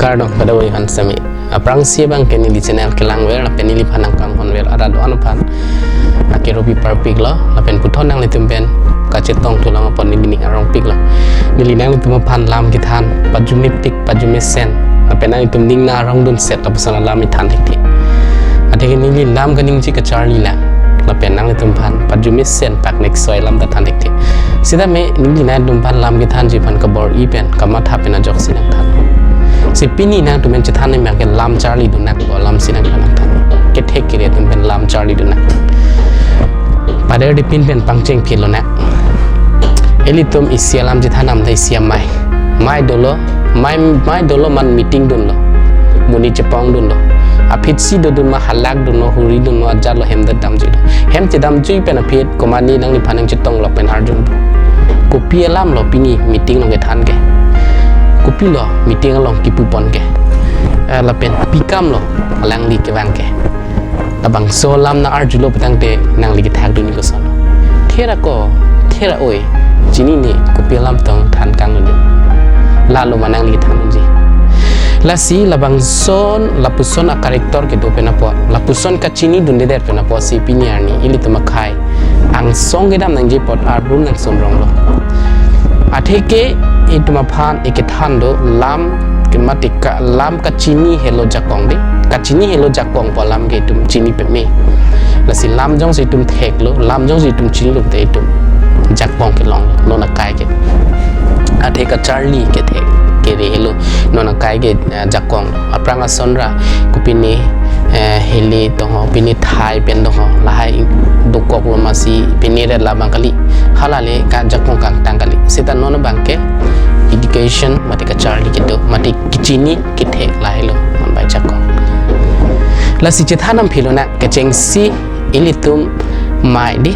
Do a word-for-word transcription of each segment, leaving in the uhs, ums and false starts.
Kardom, kadokave aphan sitame. Aphrangsi abang ke neli channel kelangver, lapen neliphan nangkanghonver arat do-an aphan akeropi parpiklo, lapen puthot nanglitum pen kachetong thulang apot neli ning arongpiklo. Neli nanglitum aphan lam kethan, pajumepik, pajumesen, lapen nanglitum ning na arongdunset, lapuson alam kethan thekthe. Atheke neli lam kaningje kacharli lang, lapen nanglitum aphan pajumesen pak neksoi alam ta than thekthe. Sitame neli nanglitum aphan lam kethanji aphan kabor-i pen, kamatha pen ajoksi nangthan. Si pini nangtum pen chethan abang ke lam charlidun nang, ko lamsi nangthan nangthan. Kethek kere atum pen lam charlidun nang. Pader dipin pen pangcheng philo nang. Ilitum isi alam chethan amda isi amei. Mei dolo, mei, mei dolo man meeting dunlo. Monit chepongdunlo. Aphitsi dodun ma, halak dunlo, huri dunlo, ajatlo, hem ta damjuilo. Hem chedamjui pen aphi komatne nangliphan nangchetong lok pen arjunpo. Kopi alamlo pini meeting along kethan ke? Kopilo meeting along kipupon ke? Eh, lapen pi kamlo alangli kevang ke? Labangso alam nang-arjulo putangte nangli kethakdun koson? Thera ko, thera oi, chinine, kopi alam tong than kangdun? Lalo ma nangli kethandunji? Lasi labangson, lapuson a-character kedo pen apot, lapuson kachinidundedet pen apotsi pini arni ilitum akhei angsong kedam nangji apot arun nangsun ronglo. Atheke itum aphan ikethan do lam ke mati ka, lam kachini helo jakong de. Kachini helo jakong pu alam ke itum chini peme. Lasi lam jongsi itum theklo, lam jongsi itum chinilo te itum jakong kelong non akai ke. Athe kacharli kethek kere helo non akai ke, eh, jakong. Aphrang ason ra kopine, eh, hili tongho, pine thai pen tongho, lahai dokoklo masi pine ret labang kali. Hala le kajakong kangtang kali. Seta non abang ke education mati kacharli kedo, mati kachini kethek lahelo non bai jakong. Lasi chethan nangphilo nang, kechengsi ilitum mei di,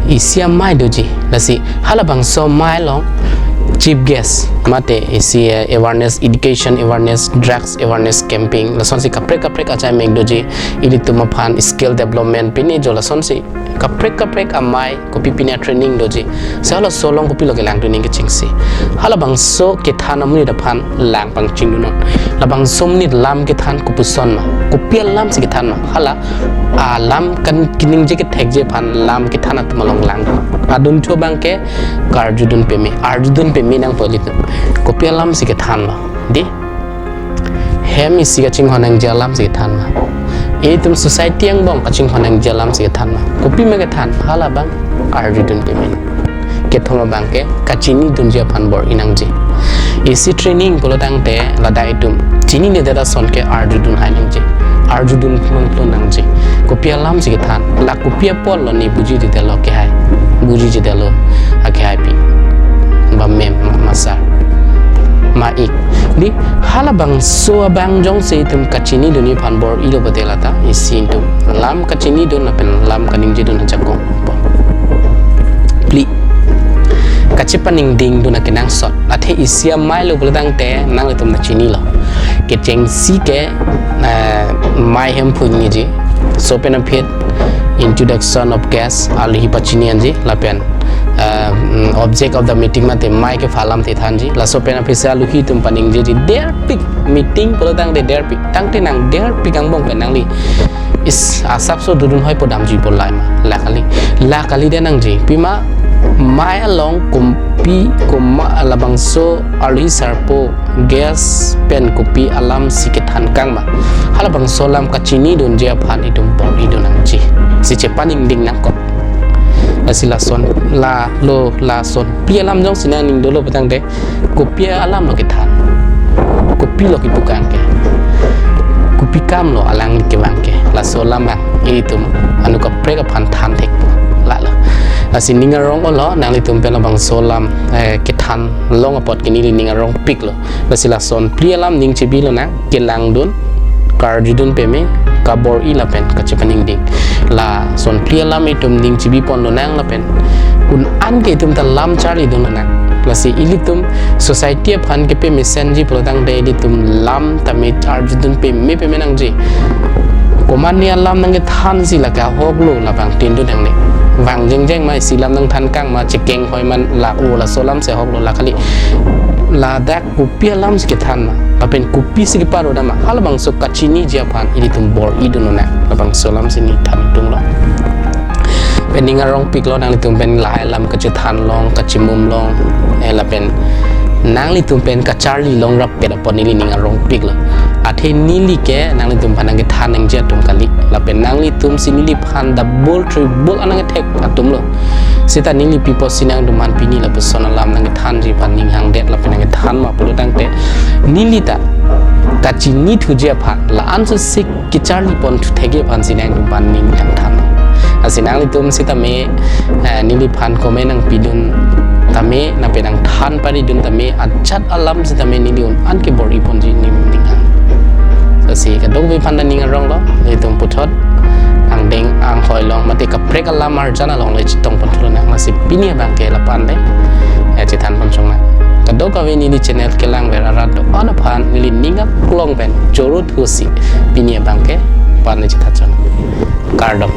isi amei doji. Lasi halabangso amei along chief guest mate isi, eh, awareness, education awareness, drugs awareness campaign, lasonsi kaprek kaprek achai mek doji. Ilitum aphan skill development pine jo, lasonsi kaprek kaprek amei kopi pine training doji. Si halaso along kopilo kelangdun nang kechengsi? Halabangso kethan amonit aphan lang pangchingdun non. Labangso amonit lam kethan kopuson ma, kopi alamsi kethan ma, hala alam kan kaningje kethekje aphan lam kethan atum along lang. Adunthu abang ke karjudun peme, arjudun peme nangpo ilitum. Kopi alamsi kethanlo di? Hem isi kachinghon nangji alamsi kethan ma? Itum society angbong kachinghon nangji alamsi kethan ma? Kopi ma kethan? Halabang arjudun peme. Kethom abang ke kachinidunji aphan bor-i nangji. Isi training pulo tangte ladak itum chininedet ason ke arjudun hai nangji. Arjudun plun plun nangji. Kopi alamsi kethan? La kopi apotlo ne bujidetlo kehai? Bujijedetlo akehai pi? Ba mem ma, ma sir, ma ik. Di halabangso abang jongsi itum kachinidunji aphan bor-ilo pute lata isi itum lam kachinidun lapen lam kaningjedun ajakong po. Phli, kachepaningdingdun akenangsot. Athe isi ameilo pulo tangte nanglitum ta chinilo. Kechengsi ke, eh, mei hem phunji, laso pen aphi introduction of guest, alohi pachini anji, lapen, eh, mm, object of the meeting mate mei kepha alam thethanji, laso pen aphi si alohi atum paningjeji, derpik, meeting pulo tangte derpik, tangte nang derpik angbong pen nangli is asapso dodun hoi po damji po, la ma, la kali, la kali de nangji. Pima mei along kopi, koma, labangso alohi sarpo guest pen kopi alamsi kethan kang ma? Halabangso alam kachinidunji aphan itum bor-idun nangji. Si chepaningding nangkok. Lasi lason, la, lo, lason phli alam jongsi nangning dolo putangte, kopi alamlo kethan? Kopilo kipu kang ke? Kopi kamlo alangli kevang ke? Laso alam abang itum anut kaprek aphan than thekpo, lalo. Lasi ning arong-olo, nanglitum pen labangso alam, eh, kethan long apot ke neli ning arongpiklo. Lasi lason phli alam ning chebilo nang, kelangdun, karjudun peme, kabor-i lapen kachepaningding. Lason phli alam itum ning chebiponlo nang lapen un-an ke itum ta lam charlidunlo nang. Lasi ilitum society aphan kepamesenji pulo tangte ilitum lam tame arjudun peme peme nangji. Komatne alam nangkethansi lake ahoklo labang tindun nangne. Vang jengjeng ma, isi alam nangthan kang ma, chekeng hoi man lak-o, laso alamsi ahoklo, la kali. ladak kopi alam si kethan ma, lapen kopi si keparo dam ma, halabangso kachiniji aphan ilitum bor-i dun nang, labangso alam si neli than tunglo. Pen ning arongpiklo, nanglitum pen lahai alam kachethan long, kachimum long, eh, lapen nanglitum pen kacharli long rap pet apot neli ning arongpiklo. Athe neli ke nanglitum aphan nangkethan nangji atum kali, lapen nanglitum si neliphan double triple an nangkethek atumlo. Seta neli pi apotsi nangtumphan pini lapuson alam nangkethanji aphan ning hangdet lapen nangkethan ma pulo tangte, neli ta kachini thuji aphan, la-an sosik kacharli pon thu thekji aphan si nangtumphan ning nangthan. Lasi nanglitum sitame, eh, neliphan comment nangpidun tame, lapen nangthan paridun tame, ajat alam sitame neli un-an ke bor-i ponji neli ning hang. Lasi kadokave aphan ta ning aronglo, nelitum puthot angdeng anghoi along mate kaprek alam arjan along le chetong pon thu lonang, lasi pini abang ke lapu-an le, eh, chethan pon chong nang. Kadokave neli channel kelangver arat do-an aphan neli ning aklong pen choro thusi pini abang ke lapu-an le chethan chong nang. Kardom.